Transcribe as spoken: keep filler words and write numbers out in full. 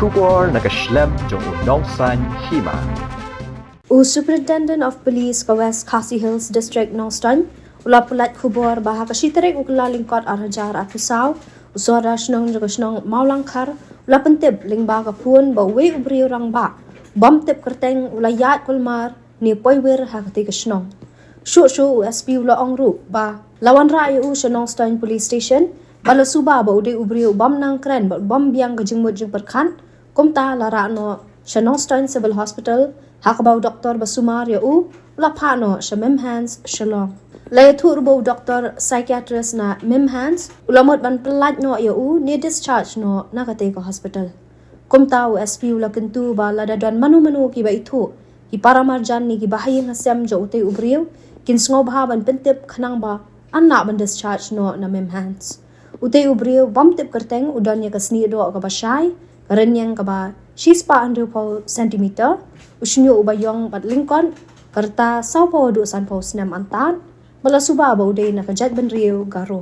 Khubor na ka shlem jong u Nongsaiñ Hima. U Superintendent of Police ka West Khasi Hills District Nongstoiñ u la pynlait khubor ba ha ka shi tarik u Kyllalyngkot ar hajar arphew saw, u Sordar shnong jong ka shnong Mawlangkhar u la pyntip lyngba ka phone ba uwei u briew rangbah bym tip kyrteng u la ïaid kulmar ne poi wir ha katei ka shnong. Shuh shuh u S P u la ong ruh ba la wanrah ïa u sha Nongstoiñ Police Station, ba la suba ba u dei u briew bym nang kren bad bym biang ka jingmut jingpyrkhat. Kumta la rah noh sha Nongstoiñ Civil Hospital, ha kaba u doktor ba sumar ïa u u la phah noh sha MIMHANS Shillong. La ïathuh ruh ba u doktor psychiatrist na MIMHANS u la mut ban pynlait noh ïa u ne discharge noh na katei ka hospital. Kumta u S P u la kyntu ba lada don mano mano kiba ithuh, ki paramarjan ne kiba ha ïing ha sem jong utei u briew, kin sngewbha ban pyntip khnang ba yn lah ban discharge noh na MIMHANS. Utei u briew bym tip kyrteng u don ïa ka snieh doh kaba shai, ka rynïeng kaba shispah hynriewphew centimeter, u shñiuh uba ïong bad lyngkot, ka rta sawphew haduh sanphew snem antad, ba la suba ba u dei na ka jaitbynriew Garo.